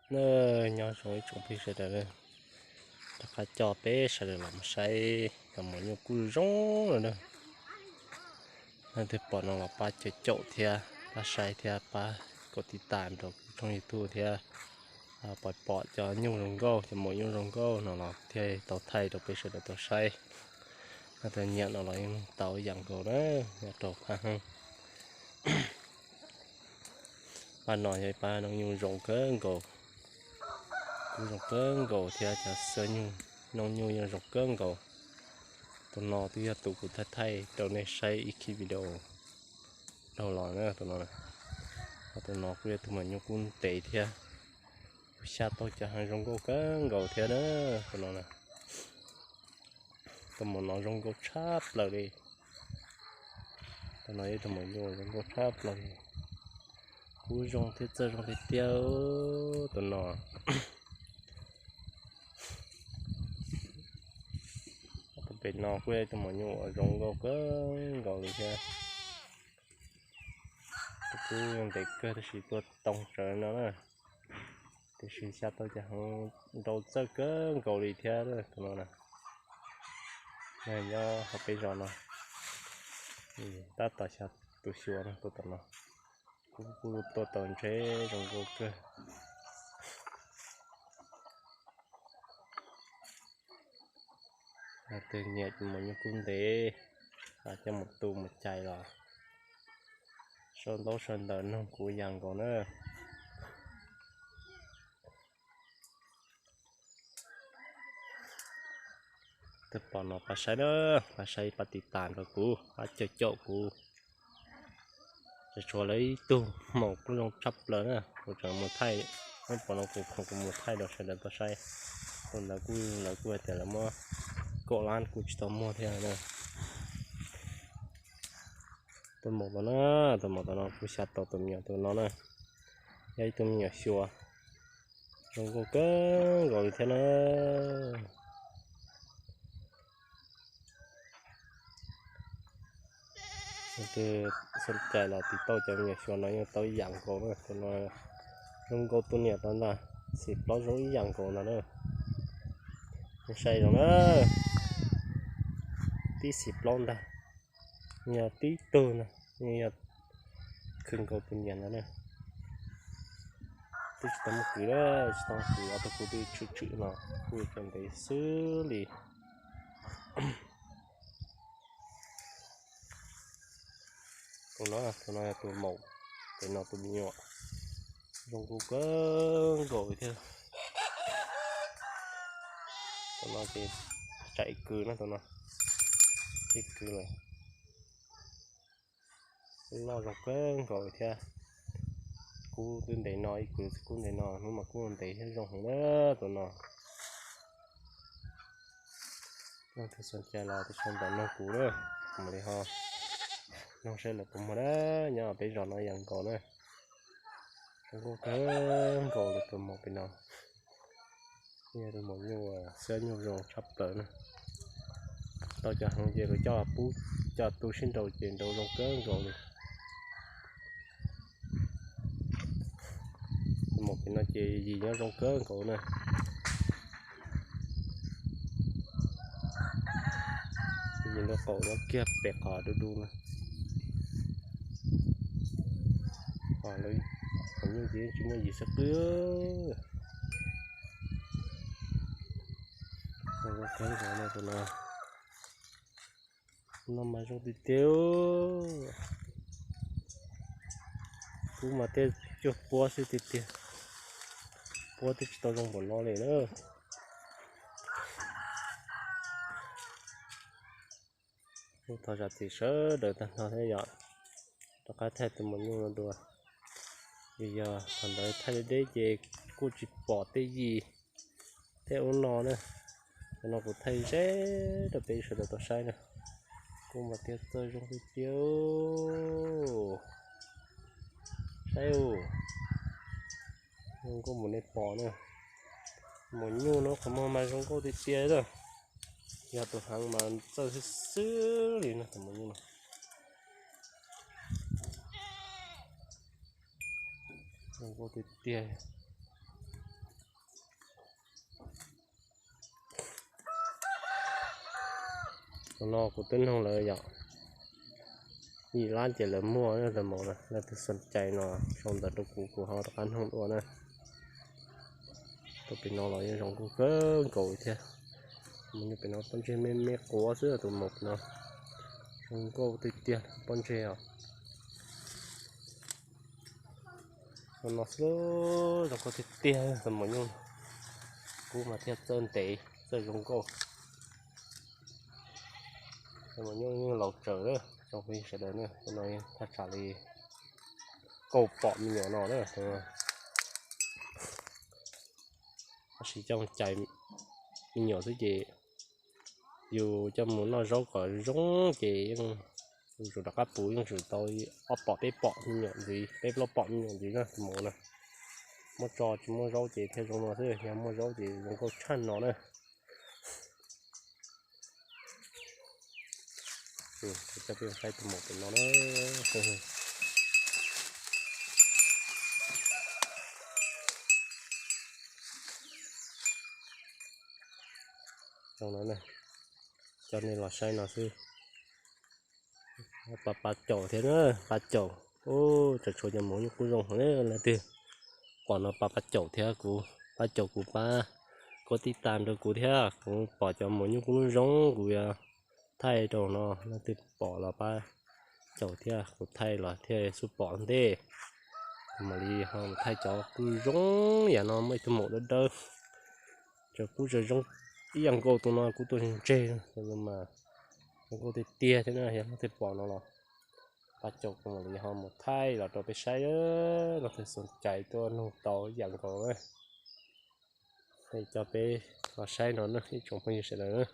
Na, nyob zoo ib tsoom phooj ywg sawv daws, rov qab coj peb sawv daws los mus saib cov maum nyuj kuj zoo lawm na. Leej twg pom no los pab caum caum thiab pab saib thiab pab kom tiv tas rau kuv tshooj YouTube thiab, pom pom cov nyuj zoo nkauj, cov maum nyuj zoo nkauj no los thiaj tau thaij rau peb sawv daws tau saib. Leej twg nyiam no los yeej tau ib yam nkaus na, nyob rau phab heeb. Pab no yog ib pab noob nyuj zoo kawg nkaus, kuj zoo kawg nkaus thiab cov xab nyuj, noob nyuj yeej zoo kawg nkaus. Tus no twb yog tus kuv thaij thaij rau nej saib ib khib video dhau los na tus no. Ho tus no kuj yog tus maum nyuj kub ntev thiab, kuv xya tau cov heev zoo nkauj kawg nkaus thiab na tus no na. Tus maum no zoo nkauj tshaj plaws li. Tus no yog tus maum nyuj zoo nkauj tshaj plaws li. Kub zoo thiab txawj zoo tiag tiag tus no. Tus pem no kuj yog tus maum nyuj uas zoo nkauj kawg nkaus li thiab. Tus kub ntev kawg tab sis tuaj too tsawv no na. Tiam sis xya tau cov heev nrau txawj kawg nkaus li thiab tus no na. Nyob hauv peb zos no tab tom xya tus xyuas no tuaj tom no. Kub kuj tuaj tau ntse zoo nkauj kawg. Leej twg nyiam cov maum nyuj kub ntev, coj mus tu mus cais los sau ntaub sau ntawv nug kuv yam nkaus na. Twb pom no pab saib na, pab saib pab tiv tas rau kuv, pab caum caum kuv. Tseem tshuav lawv ib tug maum kuj zoo tshaj plaws na, kuv tseem mus thaij, twb pom no kuv khoom kuv mus thaij rau sawv daws tau saib. Tus ntawd kuj lawv kuj hais tias lawv muab kaum lab kuj tsis tau muag thiab na. Tus maum tom no, tus maum tom no kuj xya tau tus me nyuam tus no na, yog ib tug me nyuam xyuas zoo nkauj kawg nkaus li thiab na. Leej twg xav cais los tiv tauj cov me nyuam xyuas no yeej tau ib yam nkaus na, tus no zoo nkauj tus niam tau ntag, xim plaub zoo ib yam nkaus ntag na. Saib zoo na, tib xim plaub ntag, yog tib tug na, yog khwv nkaus tus niam ntag na. Twb tsis tau muaj kwv, tsis tau muaj kwv, ob tug kuv twb tshwm tshwm no, kuj tseem ntev xwb li. Tus no, tus no yog tus maum, tus no tus me nyuam zoo nkauj kawg nkaus li thiab. Tus no ces tsam ib kwv na, tus no ib kwv lawm. Loj zoo kawg nkaus li thiab. Kub twb ntev no, ib kwv kub ntev no, hnub mas kub ntev thiab zoo heev na tus no. Leej twg xav cais los tiv sau ntawv nug kuv na, kuv mam li ho nug saib lawv puas muag na, nyob peb zos no yam nkaus na. Zoo nkauj kawg nkaus li tus maum pem no. Yog tus maum nyuj xab nyuj zoo tshaj plaws na. Tau cov heev ces lawv coj pub coj tu sib nraus ces nraus zoo kawg nkaus li. Tus maum pem no ces yim nyob zoo kawg nkaus na. Yim nraub qaum nyob kiag pem qhov du du na. Maum nyuj ces tsis muaj yim xwb qwb. Zoo kawg nkaus no tus no. No mas zoo tiag tiag. Kub mas thiaj cuag puab xwb tiag tiag. Puab twb tsis tau zoo npaum no li na. Kuj thov zam txim sawv daws tag nrho thiab yom. Rov qab thaij tus maum nyuj no dua, vim yog thaum ntawd thaij deb deb ces kuj tsis pom tej yim thiab ub no na. Cov no kuv thaij ze rau peb sawv daws tau saib na. Kub mas thiaj txawj zoo tiag tiag. Saib, zoo nkauj mus nej pom na. Maum nyuj no qhov muag mas zoo nkauj tiag tiag na. Yog tus heev mas txawj xwb xwb li no tus maum nyuj no. Zoo nkauj tiag tiag. Tus no kuv twb noog lawv yom, ib lab ces lawv muaj tus maum na, leej twg xom cai no sau ntawv rau kuv, kuv ho rov qab noog dua na. Tus pem no los yeej zoo nkauj kawg nkaus thiab. Mus nyob pem no pob ntseg me me quav xwb, tus maum pem no zoo nkauj tiag tiag pob ntseg os. Tus no xwb zoo nkauj tiag tiag, tus maum nyuj kub mas thiaj txawj ntev txawj zoo nkauj. Tus maum nyuj yeej laus tsawv lawm tsoom phooj ywg sawv daws na, tus no yeej thaj tsam li kaum pom me nyuam no na. Tab sis coj cais me nyuam xwb ces yus coj mus noj zaub kom zoo ces yeej, yus rov qab puv yeej tsum tau ob pom peb pom me nyuam ntxiv, peb plaub pom me nyuam ntxiv na tus maum na. Muab tso tsis muaj zaub ces thiaj zoo no xwb, yog muaj zaub ces zoo nkauj tshaj no na. Coj peb saib tus maum pem no na. Zoo no na, coj nej los saib no xwb. Pas pas caum thiab na, pas caum. Ub, tseem tshuav cov maum nyuj kub zoo heev, leej twg pom no pab pab caum thiab kuv, pab caum kuv pab, kuv tij tas nrog kuv thiab, kuv pom cov maum nyuj kub zoo kuv yuav thaij rau no, leej twg pom los pab caum thiab, kuv thaij los thiaj xub pom ntej. Kuv mam li ho thaij cov kub zoo, yam no muaj ib tug maum dawb dawb, cov kub zoo zoo ib yam nkaus tus no, kub tuaj ntseg mas zoo nkauj tiag tiag thiab na, yog leej twg pom no los pab caum kuv mam li ho mus thaij los rau peb saib, leej twg xom cai tuaj nug tau ib yam nkaus na. Coj peb los saib no na ib tsoom phooj ywg sawv daws na.